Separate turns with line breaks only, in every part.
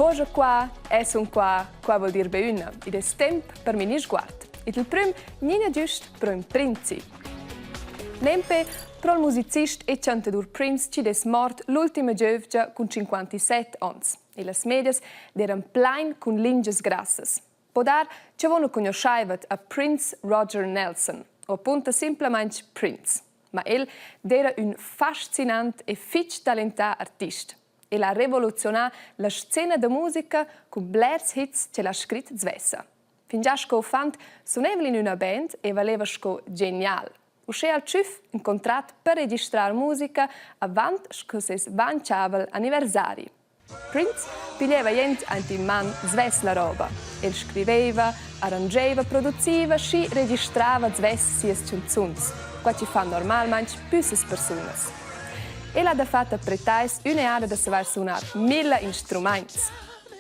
Voja qua, e sun qua, qua vuol dir be üna. Id es temp per mini sguard. Ed il prüm gnina güst pro ün prinzi. Nempe pro'l musicist e chantadur Prince chi'd es mort l'ultima giövgia cun 57 ons. E las medias d'eiran plain cun lingias grassas. Po dar cha vo nu cugnuoschaivat a Prince Roger Nelson o apunta simplamaing Prince. Ma el d'eira ün fascinant e fich talentà artist. El ha revoluziunà la scena da musica cun blers hits ch'el ha scrit svessa. Fingià sco uffant sunev'el in üna band e valeva sco genial. Uschè ha'l tschüf ün contrat per registrar musica avant sco seis vanchavel anniversari. Prince piglieva jent aint in man svess la roba. El scriveva, arrangeva, produciva, schi registrava svess sias chanzuns, qua chi fan normalmaing püssas persunas. El ha dafatta pretais ün'eada da savair sunar milla instrumaints.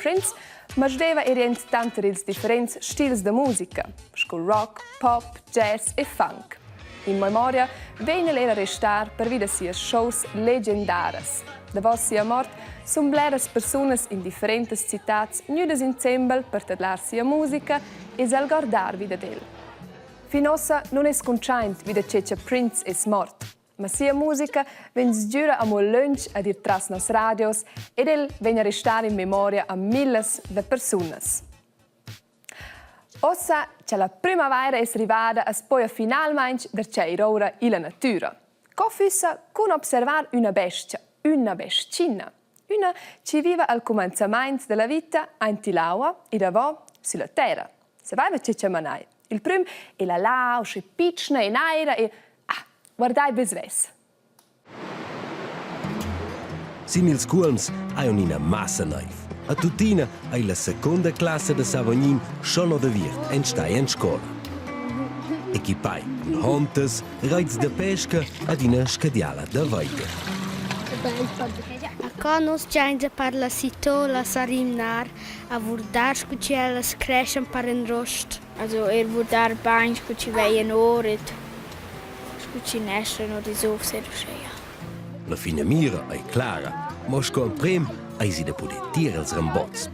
Prince masdeva eir jent tanter ils differents stils da musica, sco rock, pop, jazz e funk. In memoria vegn el era restar pervi da sias shows legendaras. Davos sia mort sun bleras persunas in differentas citads gnüdas insembel per tadlar sia musica e s'algordar vi dad el. Fin ossa nun es cuntschaint vi da che cha Prince es mort. Ma sia musica vegn sgüra amo lönch ad ir tras nos radios ed el vegn a restar in memoria a millas da persunas. Ossa cha la prümavaira es rivada as poja finalmaing darcheu ir oura illa natüra. Co füssa cun observar üna bes-cha, üna bes-china? Üna chi viva al cumanzamaint da la vita aint ill'aua e davo sülla terra. Savaiva che cha manai. Il prüm è la là usché pitschna e naira e ah, guardai be svess.
Sin ils cuolms hai aunc ina massa neiv. A tuttina ei la secunda classa da Savognin schon odaviert enstagl en scola. Equipai cun hontas, reits da pesca ad ina scadiala da veider.
A co nus giainsa per la sitolas a rimnar, a vurdar scu chi ellas creschan per ün rost.
Also er vurdar bain scu chi veien or ed Scu chi neschan our ils ovs ed uscheia.
La finamira ei clara, mo sco emprem eisi da puder tier els rambots.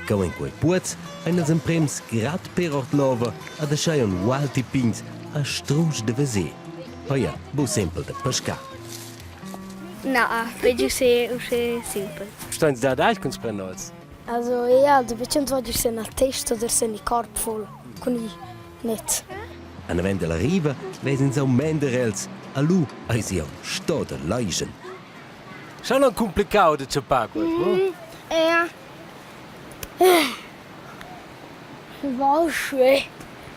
Cheu en quei puoz ein els emprems grad per ord l'ova ad aschia un ualti pigns a strusch da veser. Peia bu sempel da pescar.
Na, betg uschè uschè simpel.
Steins dad agl cun sprennols?
Also ja, da betg voglio sen la testa oder sen il corp voll cun i net.
A naven dalla riva ves'ins aunc mender els, a lu eisi aunc sto da leischen. Schon aunc complicau da tschappar quei, mm,
Ja. War schwer.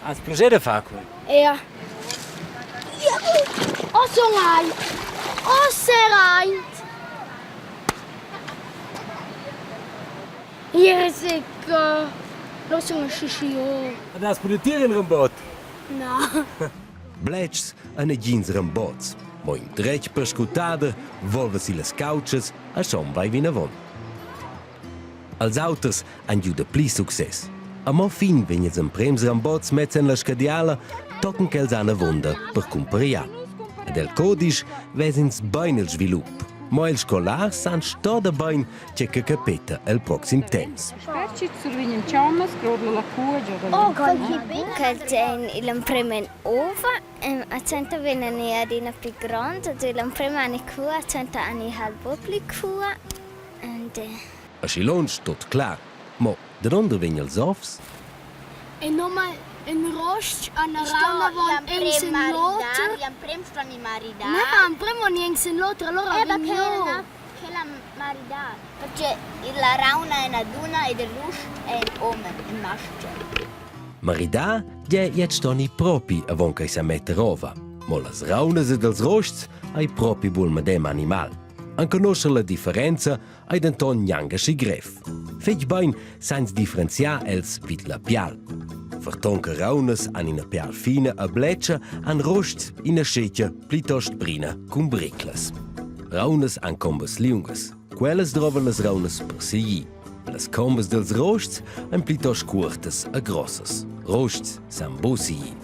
Has plascher da far quei?
Ja. Oh, so rein. Oh, sehr rein. Jessica, lo sun schi
Ad has pudü tir in rembot?
Na.
Bletschs e negins rembots. Mo in dretg perscrutader volva si las cautschas e schon vai vinavon. Als auters han giu dapli success. Amo fin vegn ils emprems rambots mezz en la scadiala, tochen ch'els han avunda per cumpariar. Ed el codisch ves'ins bein il svilup. Mo ils scolars san sto da bein tge che capeta el proxim temps.
Quel tegn igl emprem en ova, a tschenta vegnan ei adina pli grond, also igl emprem ani cua, tschenta ani hal buc pli cua. And
Aschi lunsch tot clar. Mo danunder vegn els ovs?
E noma in rosch an raunavon in sin l'oter.
Gl'emprem ston i maridar.
Na, emprem von in sin l'oter, allora vegn io.
Che la maridar. Perché la rauna è una dunna ed il rusch è in uomo, in maschio.
Maridar gie jet stoni propi avon che sa metter ova. Mo las raunas ed els rosts ei propi buc il medem animal. Enconoscer la differenza ei denton gnanca schi grev. Fetg bein sains differenziar els vid la pial. Ferton che raunas han ina pial fina e bletscha, han rosts ina schetga plitost brina cun briclas. Raunas han combas liungas. Quellas drovan las raunas per segir. Las combas dels rosts ein plitost cuortas e grossas. Rosts san buc segir.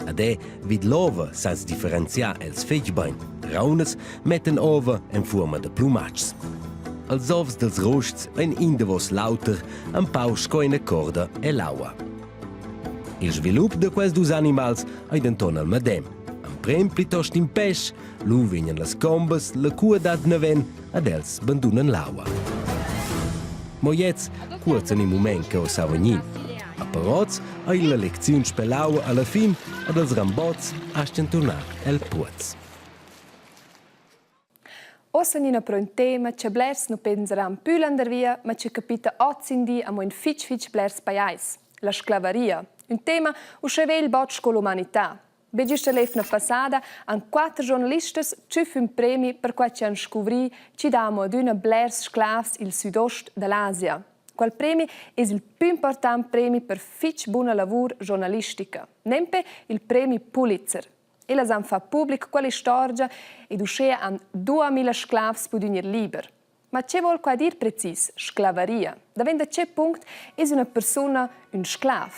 Ad è vid l'ova sans differenziar els fetg bein. Raunas metten ova en fuorma da plumatschs. Els ovs dels rusts ein in davos l'auter empau sco ina corda ell'aua. Il svilup da quels dus animals ei denton el medem. Emprem plitost in pèsch, lu vegnan las combas, la cua dat naven ad els bandunan l'aua. Mo gliez cuoza in mument che oz Savognin. A Paroz ei la lecziun sper l'aua alla fin ed els rambots astgan turnar el puoz.
Uossa gnina pro ün tema cha blers nu pensaran pü landervia, ma chi capita hozindi amo in fich fich blers pajais: la sclavaria. Ün tema uschè vegl bod sco l'umanità. Be güsta l'eivna passada han quatter giornalistas tschüf ün premi per quai chi han scuvrì chi dà amo adüna blers sclavs i'l südost da l'Asia. Quel premi es il pü important premi per fich buna lavur giornalistica, nempe il premi Pulitzer. Ellas han fat public quell'istorgia ed uschea han 2000 sclavs pudü gnir liber. Ma che vuol quai dir precis, sclavaria? Davent da che punct es üna persuna ün sclav?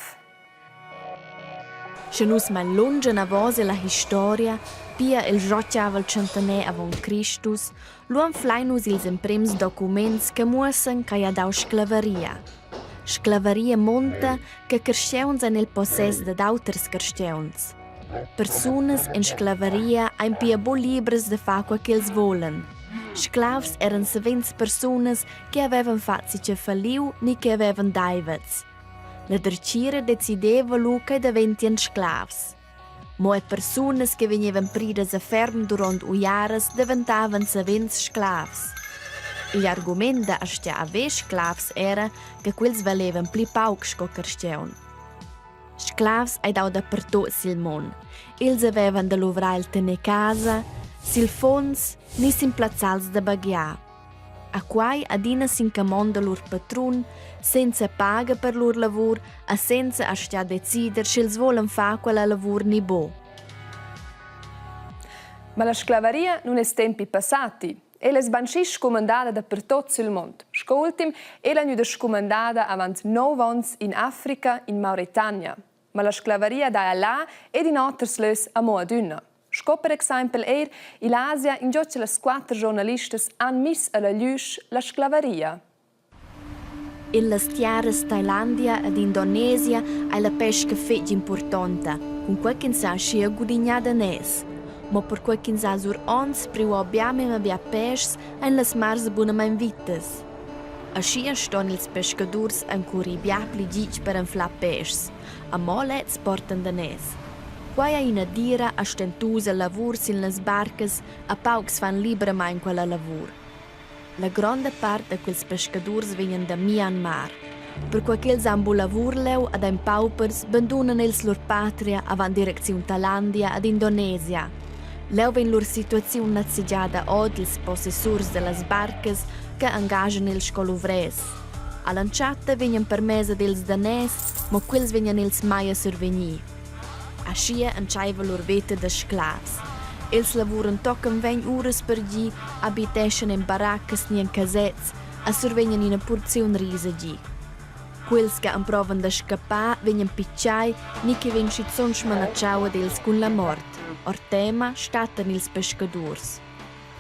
Sche nus mein lunsch anavos ella historia, pia el rotgavel tschentaner avon Cristus, lu anflein nus ils emprems documents che muossan ch'ei ha dau sclavaria. Sclavaria munta che carstgauns ein el possess dad auters carstgauns. Persunas en sclavaria ein pia buc libras da far quei ch'els vulan. Sclavs eran savens persunas che havevan fatg si falliu ni che havevan deivets. La dertgira decideva lu ch'ei daventien sclavs. Mo er persunas che vegnevan pridas a ferm duront uiaras daventavan savens sclavs. Igl argument da aschia haver sclavs era che quels valevan pli pauc sco carstgaun. Sclavs ei dau dapertut sil mund. Els havevan da luvrar il tener casa, sil funs ni sin plazzals da baghiar. A quai adina sin camond da lur patrun, senza paga per lur lavur e senza astgar decider sch'els volan far quella lavur ni buc.
Ma la sclavaria nun es tempi passati. Ella es bainschi scumandada dapertot sül mond. Sco ultim ella gnüda scumandada avant nouv ons in Africa, in Mauretania. Ma la sclavaria daja là ed in oters lös amo adüna. Sco per exaimpel eir ill'Asia, ingio cha las quatter giornalistas han miss a la glüsch la sclavaria.
Ellas tiaras Tailandia ed Indonesia ei la pesca fetg impurtonta, cunquei ch'ins sa aschia gudignar daners. Mo perquei ch'ins ha sur onns priu bia memia bia pèschs ein las mars bunamein vitas. Aschia ston ils pescadurs encurir bia pli ditg per anflar pèschs, a mo lezs portan daners. Quei ei ina dira e stentusa lavur sin las barcas e paucs fan libramein quella lavur. La gronda part da quels pescadurs vegnan da Myanmar. Perquai ch'els han buc lavur leu ed ein paupers, bandunan els lur patria avant direcziun Tailandia ed Indonesia. Leu vegn lur situaziun nazigiada ord ils possessurs dallas barcas che engaschan els sco luvrers. All'entschatta vegnan permess ad els daners, mo quels vegnan els mai a survegnir. Aschia entscheiva lur veta da sclavs. Els lavuran tochen vegn uras per gi, habiteschan en baraccas ni en casets e survegnan ina purziun ris a gi. Quels che emprovan da scappar vegnan pitschai ni che vegn schizun smanatschau ad els cun la mort. Ord tema stattan ils pescadurs.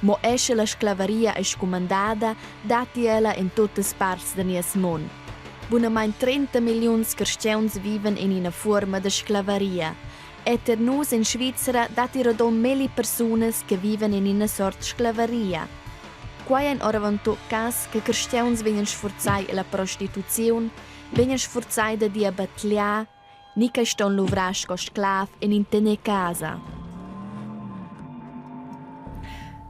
Mo era sche la sclavaria ei scumandada, datti ella en tuttas parts da nies mund. Bunamain 30 milliuns carstgauns vivan en ina fuorma da sclavaria. E ter nus en Svizra datti rodund melli persunas che vivan en ina sort sclavaria. Quai ein oravontut cass che carstgauns vegnan sfurzai ella prostituziun, vegnan sfurzai da dir batliar, ni che ston luvrar sco sclav en in tener-casa.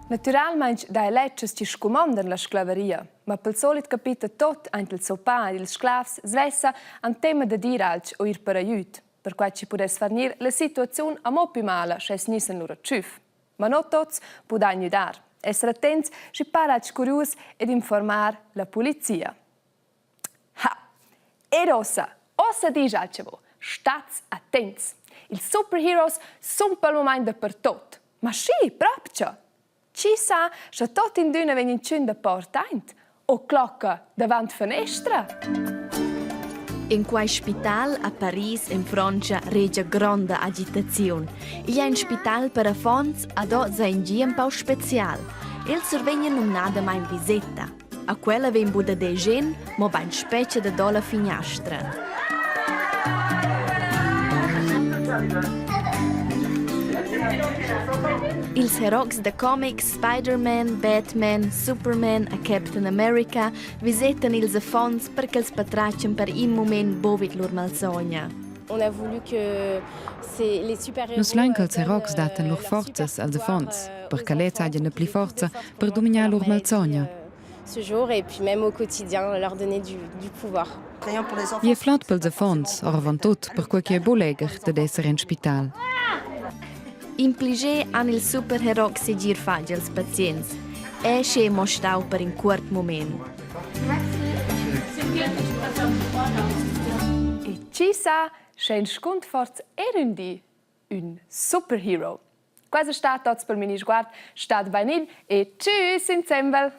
Natüralmaing dà ledschas chi scumondan la sclavaria, ma pel solit capita tot aint il zoppà ed ils sclavs svessa han temma da dir alch o ir per ajüd, perquai chi pudess far gnir la situaziun amo pü mala sch'els gnissan lura tschüf. Ma no tots pudain güdar, esser attents schi para alch curius ed informar la pulizia. Ha! Ed ossa, ossa disch alchavo, stats attents. Ils superheroes sun pel mumaint dapertot. Ma schi, propcha! Chi sa, scha tot in d'üna vegn inchün da porta aint o clocca davant fanestra?
In quai spital a Paris en Frontscha regia gronda agitaziun. Igl è in spital per affons ad oz è in gi un pau special. Els survegnan numnadamain viseta. A quella vegn buca da degen, mobein spetga da dalla finiastra. Ils herox da comics Spider-Man, Batman, Superman e Captain America visetan ils affons per ch'els patratgien per in mument buc vid lur malsogna.
Nus lein ch'els herox dattan lur forzas als affons, per che lez hagien pli forza per dumignar lur malsogna.
Ce jour et puis même au quotidien leur donner du, du pouvoir.
Ei flot pels affons, oravontut perquei che ei buc legher dad esser en spital.
In pliger han ils superherox segir fatg als pazients, è sche mo stau per in cuort mument.
E chi sa, sche in scunt forz er ün di ün superhero. Questa stat tots per mini sguard, stat bain in e tschüss insembel!